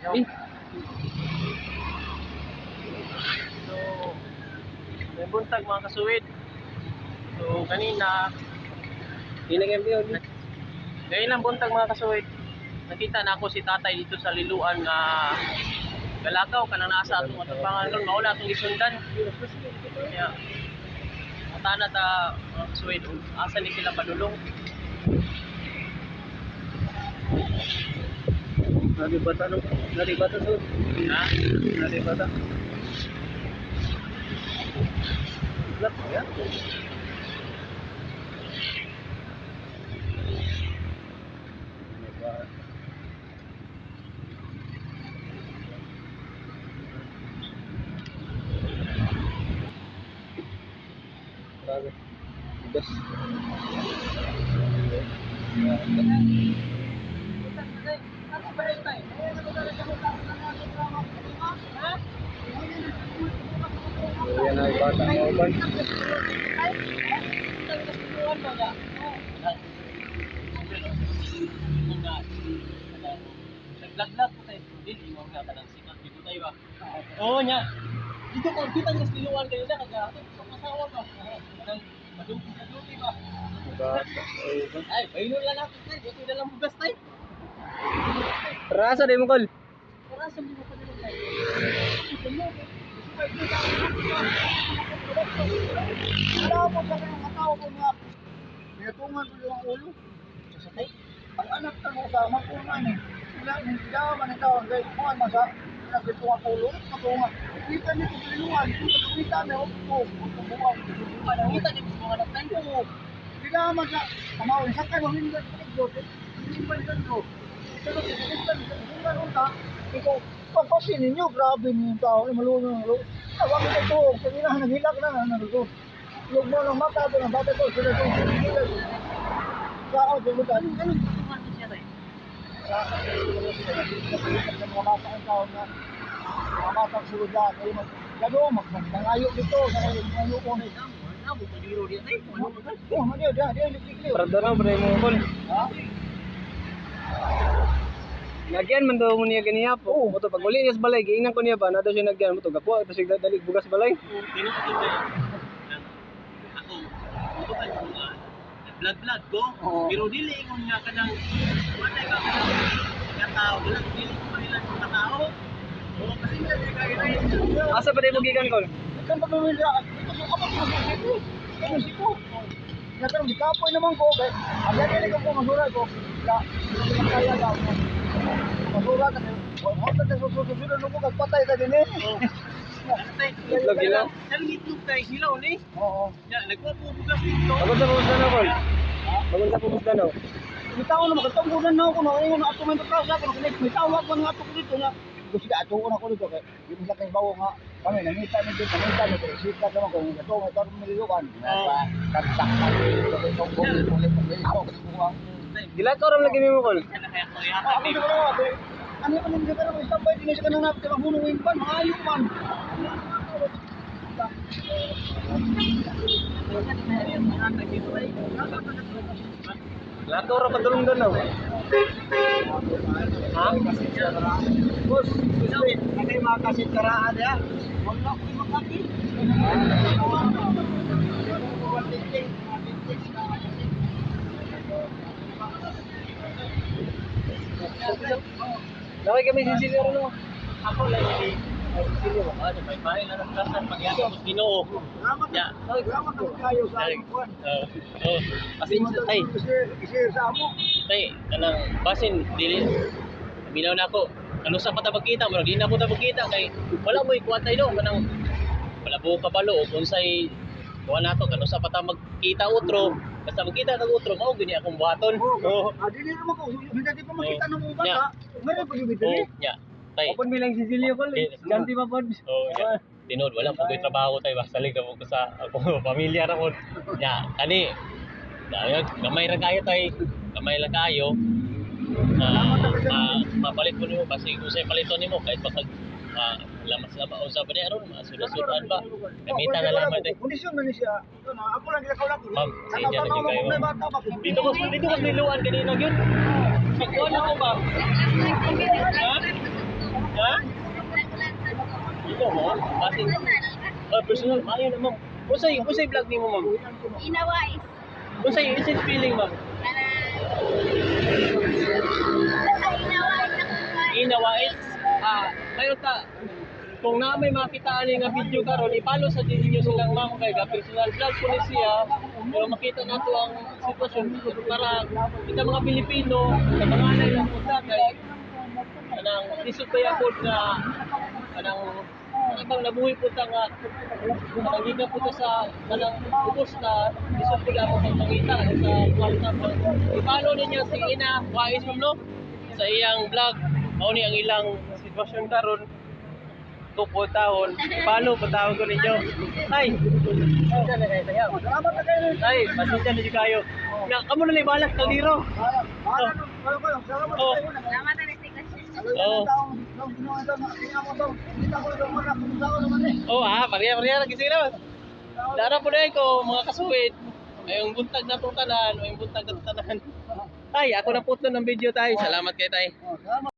Eh. So, may buntag, mga kasuwid. So, kanina, Hinag-MPO. ngayon lang buntag, mga kasuwid. Nakita na ako si tatay dito sa liluan nga galakaw kanang nasa atong atubangan ron, mao na atong gisundan. Kaya, mata na ta, mga kasuwid, asa ni sila padulong. Nari bata no? Nari bata so. Ha? Nari bata. Lap ya. Grabe. Bigas. So, yan ay bata ng uban. Naglag ko tayo. Dili mo nga kanang sikat dito tayo ba. Oo nya. Dito ko kita sa liluan kayo na kag sa asawa ba. Kanang madungkog sa duty ba. Bata sa uban. Ay, baylo lang ako tayo. Dito na lang bugas tayo. Rasa di mo kol. Para sa mga padulong tayo. Wala mo sa kanyang katao ko nga. Pinatungan ko yung ulo. Sa tay. Ang anak na mo sa mapungan eh. Wala, hindi daw man ikaw ang gay kuan man sa nagtungan ulo, natungan. Kita nito sa liluan, kita na ko, kubuan. Panangita ni mga anak tayo. Oo. Hindi naman sa kamaw, sa kayo hindi ka ko. Hindi pa rin ko. Pero hindi pa rin ko. Ikaw, pagpasin ninyo, grabe ninyo yung tao, malunong ang Awag ko ito, kanina naghilak na, nagluto. Lugmo ng mata ito, ng bata ko, sila ito, sila ito. Sa ako, tumutan. Anong tutungan ko siya tayo? Sa ako, sila ito, mga bata ang tao na, mga bata ang sulod na, kayo mag, lalo, magmangayo dito, sa kayo, mangayo ko na. Wala mo padiro diya tayo. Ano ba? Oh, ano yun, diyan, diyan, diyan, Prado na pre mo kol. Ha? Nagyan man daw mo niya ganiya po. Oo. Moto pag uli niya sa balay, giingnan ko niya ba, na daw siya nagyan mo to gakuha ito siya dalig bugas balay. Tinuod ko tayo. Ako, tutukan ko nga. Vlog-vlog ko. Oo. Pero dili ingon nga kanang wala ba kanang katao, wala dili ko mahilan sa katao. Oo, kasi hindi na kayo. Asa pa di mo gikan kol? Kan pa pamilya, ito ko kapag ko siko. Ano siko? Nakaroon di kapoy naman ko kay ang dili ko ko masura ko. La, hindi ko kaya ka. Masura ka. Wa ta sa susunod ko kag patay ta dinhi. Itlog hilaw. Sabi itlog tayo, hilaw ni. Oo. Ya, nagkuha po bugas dito. Bagon sa bugas na kol. Bagon sa bugas na. Bitaw na makatunggunan na ako na ingon ato man ka sa ako may tawag ko nga ato ko dito nga. Gusto ka ato ko na ko dito kay di mo sa kay bawo nga kami nangita ni dito nangita ni kay sika sa mga kung ato nga tarong nililuan. Katsak ka dito kay tunggo ulit ulit ako. Gilakaw ra lagi nimo kol. Kaya kaya ko Ako ihatag di ko na ako. Ano pa nang pero may tambay din sa kanang napit ang hunong pan, maayo man. Lakaw ra padulong doon no. Ha? Boss, kasi mga kasitkaraan ya. Wala ko makapi. Laki kami si Silio no. Ako lang hindi. Ay, sino ba? Ano, may bahay na ng kasan, pagyatapos Ginoo. Salamat. Ya. Salamat kayo sa Ay, among kuan. Oo. Oh, pasensya tay. Isir sa amo. Tay, kanang basin dili minaw na ako. Ano sa pa ta magkita, murag di na ko ta magkita kay wala mo ikuan tay no kanang wala buo kabalo og unsay kuan nato kano sa pa ta magkita utro. Basta magkita kag utro mao gini akong buhaton. Oo. Ah, dili naman ko hindi pa makita ng mga bata. Yeah. Meron pa gyud Oh, dili. nya. Tay. Open mi lang si Silio kol. Ganti pa pod. Oh, nya. Tinuod wala po ko'y trabaho tay ba salig na po ko sa ako pamilya ra pod. Nya, kani na gamay ra kayo tay. Gamay lang kayo. Mapalit ko nimo kasi kung sa'y paliton nimo kahit pa kag lamas lama unsa ba ni aron masud-sudan ba gamitan na lamang tay. Kondisyon man ni siya. Ito na, ako lang gilakaw lang. Ma'am, sa inyo na gyud kayo, ma'am. May bata ba? Dito ko niluan kanina gyud. Pagkuan ako ba? Ha? Basin. Oh, personal, maayo na, ma'am. Unsay vlog nimo, ma'am? Inawais. Unsay feeling, ma'am? Basta inawais ako nga. Inawais. Ah, kayo ta kung na may makita ani nga video karon, i-follow sa din ninyo silang ma'am kay ga personal vlog ko ni siya pero makita nato ang sitwasyon para kita mga Pilipino sa mga anay lang po ta kay kanang lisod kaya pod nga kanang kanang nabuhi po ta nga kanang gikan po ta sa kanang ubos na lisod po ako pagpangita sa kwarta po. I-follow ninyo si Ina Wais, ma'am, no, sa iyang vlog. Mao ni ang ilang sitwasyon karon tukod taon. I-follow po tawag ko ninyo. Tay, Salamat na kayo. Tay, pasensya na jud kayo. Na kamo na balak kaldero. Bahala na kayo. Salamat Oh. kayo. Salamat na si Kasi. Oo. Oh, ah, pareha pareha lagi sila. Dara po na ko mga kasuwid. Ayong buntag na itong tanan, ayong buntag na itong tanan. Tay, ako na putlo ng video, tay. Salamat kay tay. Salamat.